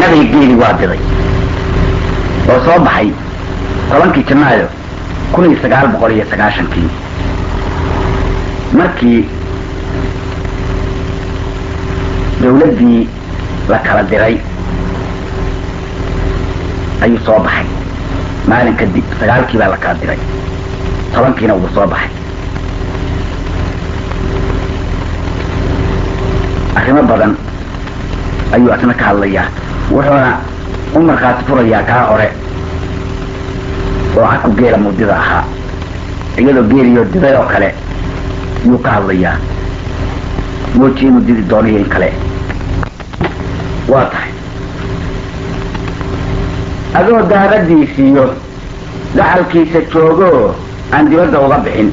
Nabay geeli waa diday oo soo baxay 10-kii Janaayo 1990-kii, markii dawladdii la kala diray ayuu soo baxay. Maalin kadib 9-kii baa la kala diray, 10-kiina wuu soo baxay. Arrimo badan ayuu asna ka hadlayaa, wuxuuna u markhaati furayaa kaa hore oo caku geela mudida ahaa, iyadoo geeliyo diday oo kale yuu ka hadlayaa. Mooji inuu didi doonayo in kale. Waa tahay adoo daaradiisiiyo dacalkiisa joogoo aan dibadda uga bixin,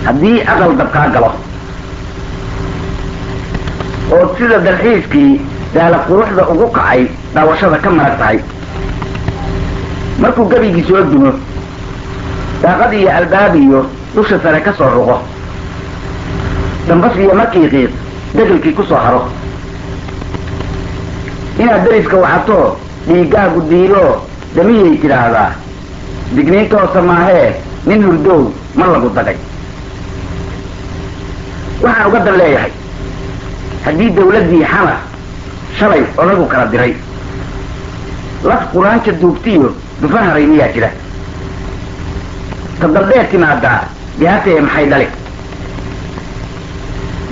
haddii aqal dab kaa galo ood sida dalxiiskii daala quruxda ugu kacay daawashada ka marag tahay, markuu gebigii soo dumo, daaqad iyo albaab iyo dusha sare ka soo ruqo, dambas iyo markii qiiq degelkii ku soo haro, inaad deriska wacatoo dhiiggaagu diiloo damiyay tidhaahdaa, digniintoosa maahee nin hurdow ma lagu dagay. Waxaan uga dan leeyahay, haddii dawladdii Xamar shalay odagu kala diray, laf quraanja duugtiyo dufan haray miyaa jira? Tadaldheer timaadaa dihatee maxay dhali?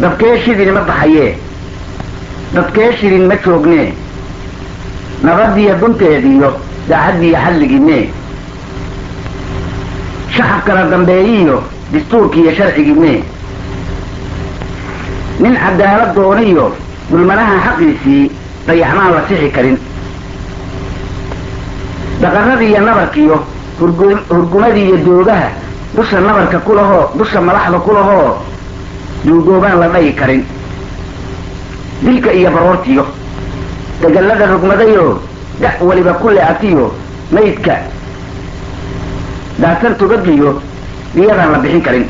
Dabkee shidin ma baxayee, dadkee shirin ma joognee, nabadiyo dunteediyo daacaddiiyo xadligiinee, shacabkala dambeeyiyo dastuurkiiyo sharcigiinee, nin cadaalad dooniyo dulmanaha xaqiisii dayacmaan la sixi karin, daqaradiiyo nabarkiyo hurgumadiiyo doogaha dusha nabarka ku lahoo, dusha malaxda ku lahoo duugoobaan la dhayi karin, dilka iyo baroortiyo degallada rogmadayoo da' waliba ku le-atiyo maydka daadsan togagiyo diyadaan la bixin karin,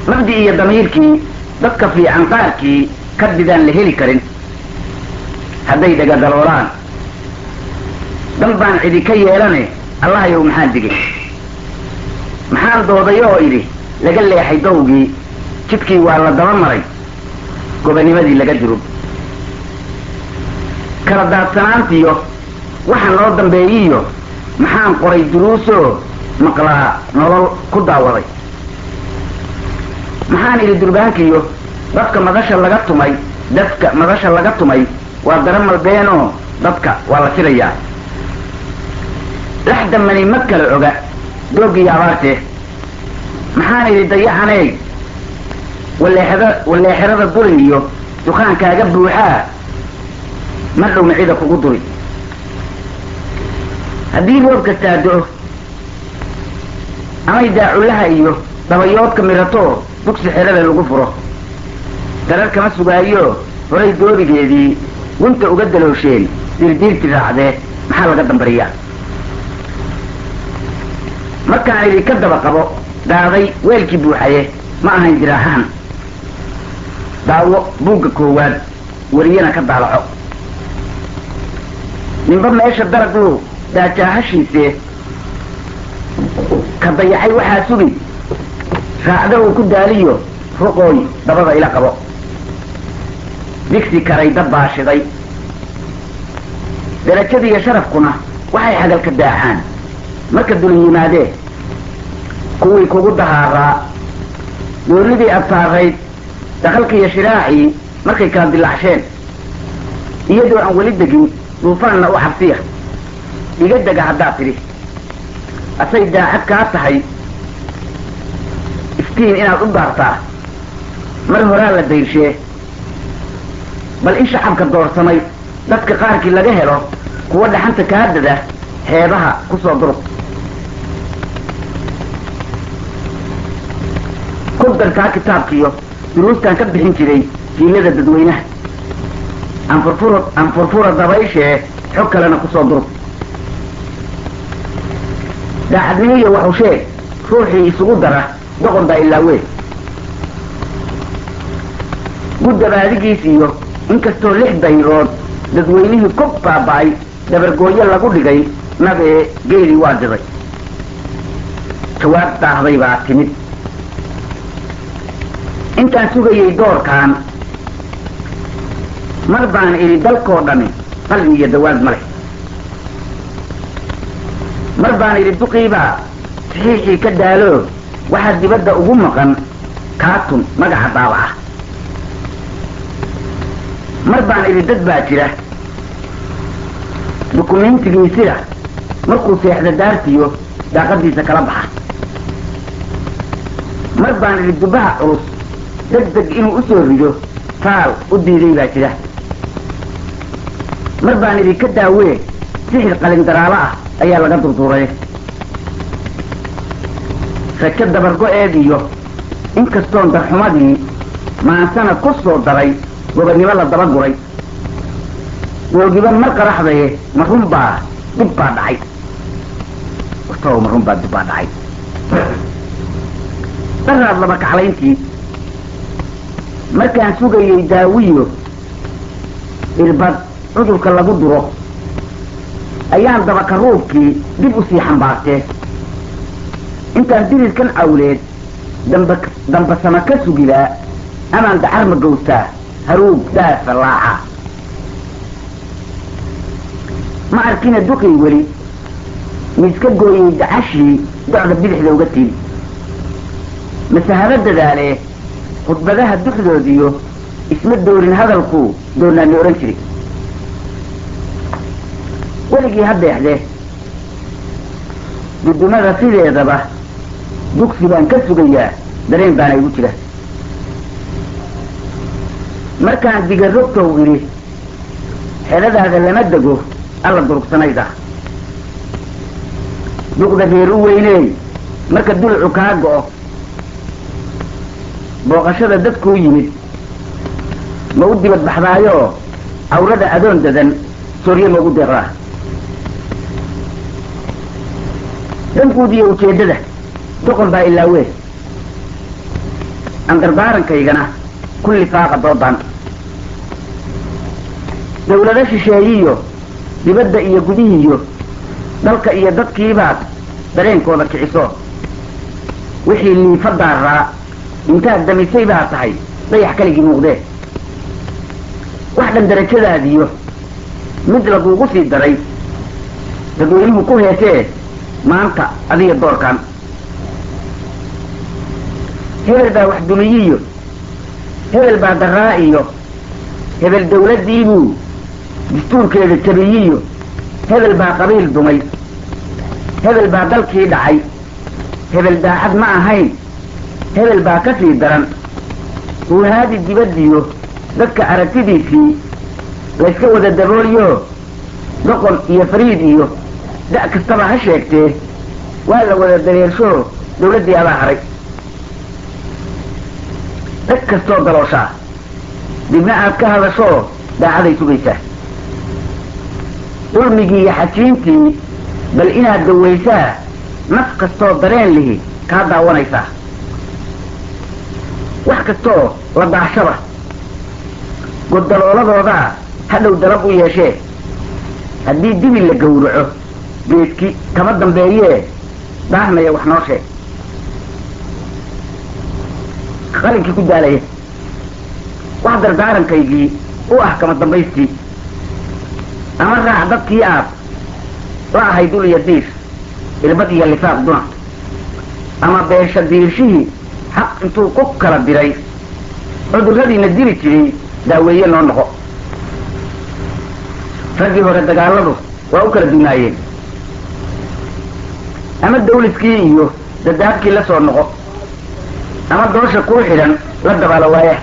mabdi iyo damiirkii dadka fiican qaarkii ka didaan la heli karin, hadday dhagadaloolaan dan baan cidi ka yeelane, allahayow maxaan digay, maxaan dooday oo idhi laga leexay dawgii, jidkii waa la daba maray, gobanimadii laga durug, kala daadsanaantiyo waxa noo dambeeyiyo maxaan qoray duruusoo maqlaa nolol ku daawaday, maxaan idhi durbaankiyo dadka madasha laga tumay, dadka madasha laga tumay waa dara malbeenoo dadka waa la silayaa, lax damani ma kala oga dooggiyo abaartee, maxaan idhi dayaxaneey waleexada waleexirada durin iyo dukaankaaga buuxaa mar dhow micida kugu duri, haddii roob kastaa do-o amay daacullaha iyo dabayoodka miratoo dugsi xerada lagu furo, darar kama sugaayo horay doobigeedii gunta uga daloosheen dirdiirti raacdee, maxaa laga dambariyaa? Markaan idin ka daba qabo daaday weelkii buuxaye, ma ahayn diraaxahan. Daawo buugga koowaad, weriyana ka daalaco. Ninba meesha daraglu daajaahashiise ka dayacay waxaa sugi raacda uu ku daaliyo ruqooy dabada ila qabo, digsi karay dab baa shiday, darajadiiyo sharafkuna waxay xagalka daaxaan marka dulin yimaadee, kuwii kugu dahaaraa doonidii adsaarayd dakhalkiiyo shiraacii markay kala dilaacsheen, iyadoo aan weli degin duufaanna u xabsiya, iga dega haddaad tidhi asay daacad kaa tahay, iftiin inaad u daartaa mar horaa la dayshee, bal in shacabka doorsamay dadka qaarkii laga helo kuwa dhaxanta kaa dada xeebaha ku soo durug, ku darkaa kitaabkiyo duruustaan ka bixin jiray jiilada dadweynaha, aan furfura dabayshee xog kalena ku soo durug, daacadnimo iyo waxu sheeg ruuxii isugu dara doqon baa ilaawe, guddabaadigiis iyo inkastoo 6 dayrood Dadweynihii ku baaba'ay dabargooyo lagu dhigay nabee geelii waa diday. Jawaab daahday baa timid. Intaan sugayay doorkan mar baan idhi dalkoo dhami qalin iyo dawaad ma leh. Mar baan idhi duqiibaa saxiixii ka daaloo waxaa dibadda ugu maqan kaatun magaca daabaca. Mar baan idhi dad baa jira dukumentigiisida markuu seexda daartiyo daaqadiisa kala baxa. Mar baan idhi dubaha culus deg deg inuu u soo rido taal u diiday baa jira. Mar baan idhi ka daawee sixir qalindaraalo ah ayaa laga durduuray. Rajo dabargo-eed iyo inkastoon darxumadii maansana ku soo daray gobonnimo la daba guray. Googiba mar qaraxdaye ma runbaa dib baa dhacay. Wartoow ma runbaa dib baa dhacay. Daraad laba kaclayntii markaan sugayay daawiyo irbad cudurka lagu duro ayaan dabakaruubkii dib usii xambaartee. Intaan dirirkan cawleed damba dambasama ka sugilaa amaan dacar ma gowstaa haruub daafa laaca. Ma arkina duqii weli miiska gooyey dacashii docda bidixda uga tiili. Masahaba dadaalee khudbadaha duxdoodiyo isma doorin hadalku doonaani odhan jiray. Weligii ha deexdee gudumada sideedaba dugsi baan ka sugayaa dareen baana igu jira. Markaan diga rogtow idhi xeladaada lama dego alla durugsanayda. Duqda reer u weyneey marka dulucu kaa go'o booqashada dadkuu yimid ma u dibad baxdaayoo cawrada adoon dadan soorye ma ugu deeqdaa. Dankuudiyo ujeeddada doqon baa ilaawee. Andardaarankayagana ku lifaaqa doodan. Dawlado shisheeyiyo dibadda iyo gudihiiyo dalka iyo dadkiibaad dareenkooda kiciso. Wixii liifa daarraa intaad damisay baa tahay dayax kaligii muuqdee. Wax dhan darajadaadiyo mid laguugu sii daray dadweynuhu ku heesee maanta adiga doorkan. Hebel baa wax dumiyiyo hebel baa daraa iyo hebel dawladdiibuu dastuurkeeda jabiyiyo hebel baa qabiil dumay hebel baa dalkii dhacay hebel daacad ma ahayn hebel baa ka sii daran. Huuhaadi dibaddiyo dadka aragtidiisii layska wada dabooliyo doqon iyo fariid iyo da' kastaba ha sheegtee waa la wada dareershoo dawladdii abaa haray. Dhag kastoo dalooshaa dibna aad ka hadashoo daacaday sugaysaa. Dulmigii iyo xajiintii bal inaad dawaysaa naf kastoo dareen lihi kaa daawanaysaa. Wax kastoo la daashaba goddalooladoodaa hadhow dalab u yeeshee. Haddii dibi la gowraco geedki kama dambeeyee daahnaya wax noo sheeg. Qalinkii ku daalaya wax dardaarankayagii u ah kama dambaystii. Ama raac dadkii aad la ahay dul iyo diir irbad iyo lifaaq duna. Ama beesha diirshihii xaq intuu ku kala diray cudurradiina dili jiray daaweeye noo noqo. Raggii hore dagaalladu waa u kala duunaayeen. Ama dawliskii iyo dadaabkii la soo noqo ama doosha kuu xidhan la dabaalo waaya.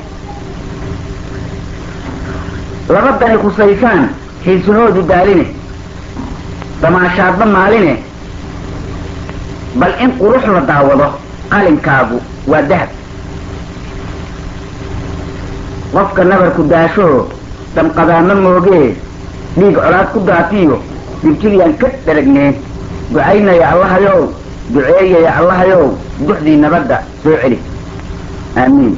Laba dani khusaysaan xiisahoodu daaline damaashaadba maaline bal in qurux la daawado qalinkaagu waa dahab. Qofka nabarku daashoo damqadaama moogee dhiig colaad ku daatiyo dibjilyaan ka dharagnee ducaynaya Allahayow duceeyaya Allahayow duxdii nabadda soo celi. Aamiin.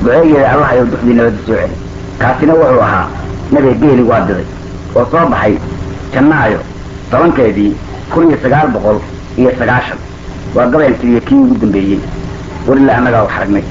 Duceeyaya Allahayow duxdii nabadda soo celi. Kaasina wuxuu ahaa Nabee geeli waa diday oo soo baxay Janaayo 10-keedii 1990. Waa gabayaan tiriye kii ugu dambeeyey. Walilaa annagaa wax aragnay.